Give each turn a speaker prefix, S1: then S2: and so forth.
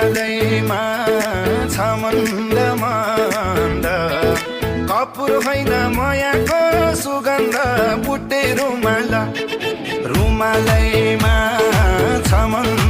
S1: रुमालैमा छ मन्द मन्द कपुर होइन मायाको सुगन्ध बुट्टे रुमालैमा छ मन्द